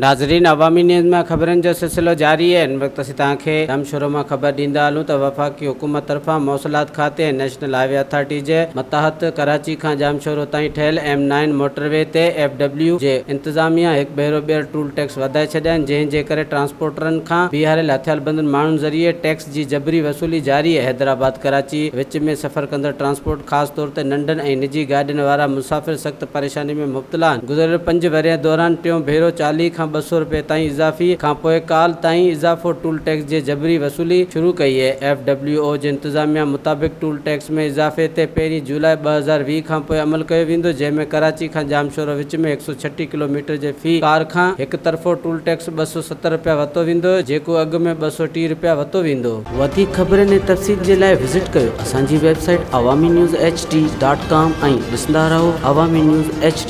ناظرين عوامي نيوز مان خبرن جو سلسلو جاري آهي هن وقت اسين توهان کي ڄامشورو مان خبر ڏيندا هلون ته وفاقي حڪومت طرفان مواصلات کاتي ۽ نيشنل هاء وي اٿارٽي جي ماتحت ڪراچي کان ڄامشورو تائين ٺهيل ايم نائن موٽر وي تي ايف ڊبليو جي انتظاميا هڪ ڀيرو ٻيهر ٽول ٽيڪس وڌائي ڇڏيا آهن جنهن جي ڪري ٽرانسپورٽرن کان بيهاريل هٿياربندن ماڻهن ذريعي ٽيڪس جي جبري وصولي جاري آهي حيدرآباد ڪراچي وچ ۾ سفر ڪندڙ ٽرانسپورٽ خاص طور تي ننڍن ۽ نجي گاڏين وارا مسافر سخت پريشاني ۾ مبتلا آهن گذريل پنج ورهين دوران ٽيون ڀيرو 40 کان 200 رپئي تائين اضافي کانپوء ڪالهه تائين اضافو ٽول ٽيڪس جي جبري وصولي شروع ڪئي آهي ايف ڊبليو او جي انتظاميا مطابق ٽول ٽيڪس ۾ اضافي تي پهرين جولاء 2020 کانپوء عمل ڪيو ويندو جنهن ۾ ڪراچي کان ڄامشورو وچ ۾ 136 ڪلوميٽر جي في ڪار کان هڪ طرفو ٽول ٽيڪس 270 رپيا ورتو ويندو جيڪو اڳ ۾ 230 رپيا ورتو ويندو. وڌيڪ خبرن ۽ تفصيل جي لاء وزٽ ڪيو اسان جي website Awami news H D dot com ۽ ڏسندا رهو عوامي نيوز ايڇ ڊي.